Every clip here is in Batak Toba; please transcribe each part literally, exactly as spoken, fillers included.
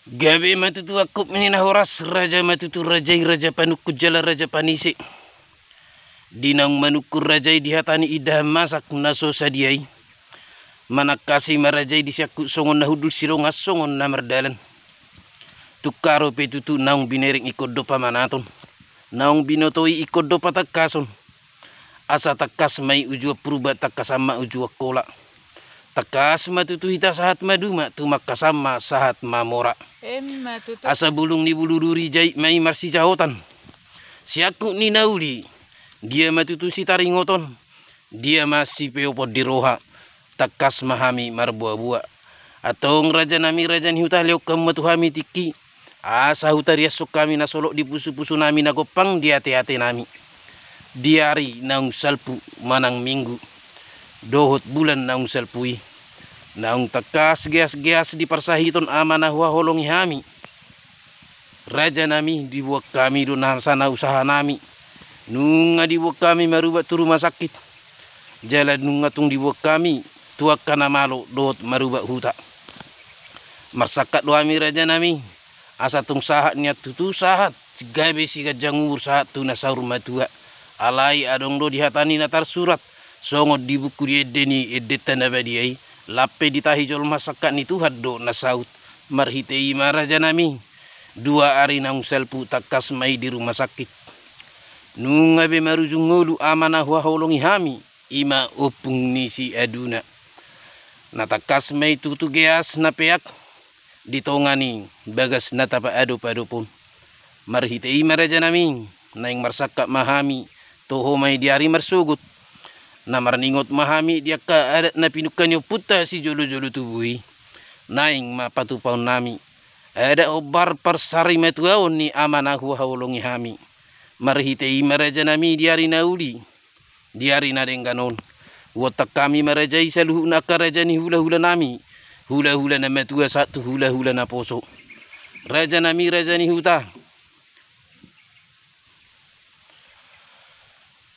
Gabe ma tutu angkup ni na horas, raja ma tutu raja i, raja panungkun jala raja panise. Di naung manungkun raja i di hata ni indahan masak na so sadia i, manangkasi ma raja i di siangkup songon na hundul, sidongan songon na mardalan. Tung haro pe tutu naung binereng ingkon do pamanaton, naung binoto i ingkon do patangkason. Asa tangkas ma i uju on Purba, tangkasan ma uju on Angkola. Tangkas ma tutu hita sahat maduma, tumangkasan ma sahat mamora. Emma tutu. Asa bulung ni bulu duri, jait ma i marsijahotan. Siangkup ni na uli, dia ma tutu sitaringoton, dia ma sipeopon di roha. Tangkas ma hami marboaboa. Antong raja nami, raja ni huta, lehon hamu ma tu hami tingki, asa hutariashon hami na solot di pusupusu nami, na gompang di ateate nami. Di ari naung salpu manang minggu dohot bulan naung salpu i, naung tangkas geasgeas di parsahiton ama na huhaholongi hami. Raja nami, diboan hami do nasa na usaha nami. Nunga diboan hami marubat tu rumah sakit. Jala nunga tung diboan hami tu angka na malo dohot marubat huta. Marsangkap do hami raja nami, asa tung sahat nian tutu sahat, gabe siganjang umur, sahat tu na saur matua. Alai adong do di hata ni na tarsurat, songon di buku, di ende ni endenta na badia i, lam pe ditahi jolma, sangkap ni Tuhan do na saut. Marhite i ma raja nami, dua ari naung salpu tangkas ma i di rumah sakit. Nunga be marujung ngolu ama na huhaholongi hami, i ma ompung ni si Aduna. Na tangkas ma i tutu geas na peak di tonga ni bagas na tapaadopadop on. Marhite i ma raja nami, naeng marsangkap ma hami, toho ma i di ari marsogot. Na marningot ma hami di angka adat na pinungka ni ompunta sijolojolo tubu i. Naeng ma patupahon nami adat hombar parsarimatuaon ni ama na huhaholongi hami. Marhite i ma raja nami, di ari na uli, di ari na denggan on, huontak hami ma raja i saluhutna angka raja ni hulahula nami, hulahula na matua sahat tu hulahula na poso. Raja nami, raja ni huta,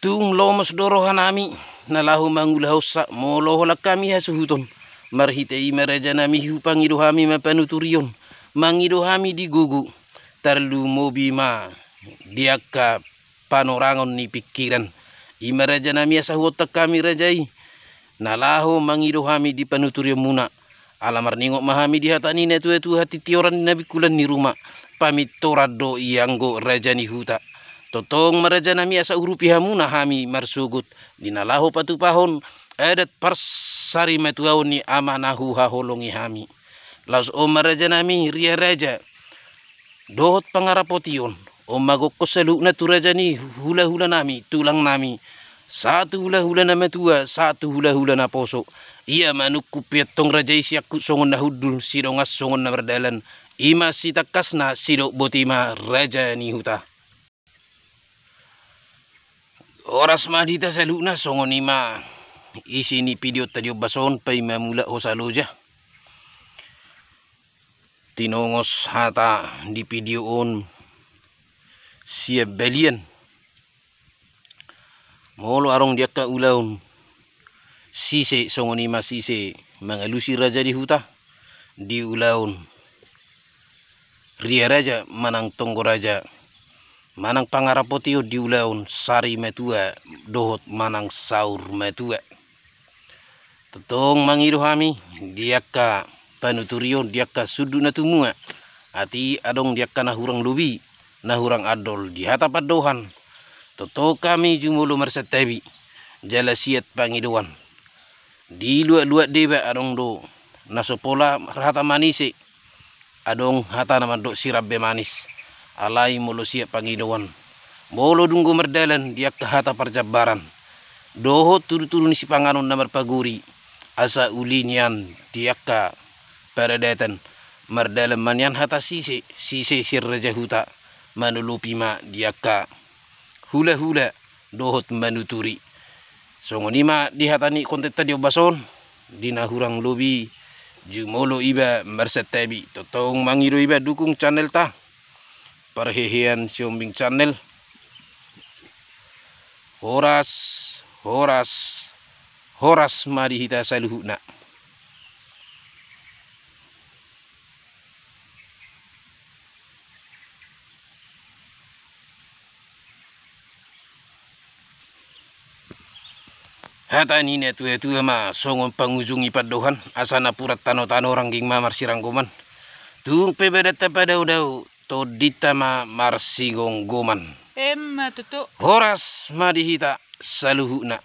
tung lomos do roha nami na laho mangulahonsa molo holan hami hasuhuton. Marhite i ma raja nami, hupangido hami ma panuturion, mangido hami di gogo, tarlumobi ma di angka panorangon ni pingkiran. I ma raja nami asa huontak hami raja i na laho mangido hami di panuturionmuna. Ala marningot ma hami di hata ni natuatua, hatitioran ni na bingkulan ni ruma, pamintoran do i anggo raja ni huta. Tongtong ma raja nami asa urupi hamuna hami marsogot di na laho patupahon adat parsarimatuaon ni ama na huhaholongi hami. Laos on ma raja nami, riaraja dohot pangarapotion on ma gokkon saluhutna tu raja ni hulahula nami, tulang nami, sahat tu hulahula na matua sahat tu hulahula na poso. Ia manungkun pe antong raja i siangkup songon na hundul, sidongan songon na mardalan. I ma sitangkasna, sidok boti ma raja ni huta. Horas ma di hita saluhutna, songon i ma isi ni videonta di ombas on, paima mulak hosa loja. Tinongos hata di video on sian balian. Molo adong di angka ulaon sise, songon i ma sise mangalusi raja ni huta di ulaon riaraja manang tonggo raja, manang pangarapotion di ulaon sarimatua dohot manang saurmatua. Tongtong mangido hami di angka panuturion, di angka sundut na tumua, atik adong di angka na hurang lobi, na hurang andol di hata pandohan, tongtong hami jumolo marsantabi jala siat pangidoan. Di luat-luat deba adong do na so pola marhata manise, adong hata na mandok sirambe manis. Alai molo siat pangidoan, molo dung do mardalan di angka hata parjambaran dohot tudutudu ni sipanganon na marpagori, asa uli nian di angka paradatan, mardalan ma nian hata sise, sise sian raja huta, manolopi ma di angka hulahula dohot manuturi. Songon i ma di hata ni kontenta di ombas on, di na hurang lobi jumolo iba marsantabi. Tongtong mangido iba dukung channelta, Parhehean Siombing Channel. Horas, horas, horas ma di hita saluhutna. Hata ni na tua-tua ma songon pangujungi pandohan, asa napuran tano-tano rangging ma marsiranggoman. Tung pe badanta padao-dao, tondinta ma marsigomgoman. Emma tutu. Horas ma di hita saluhutna.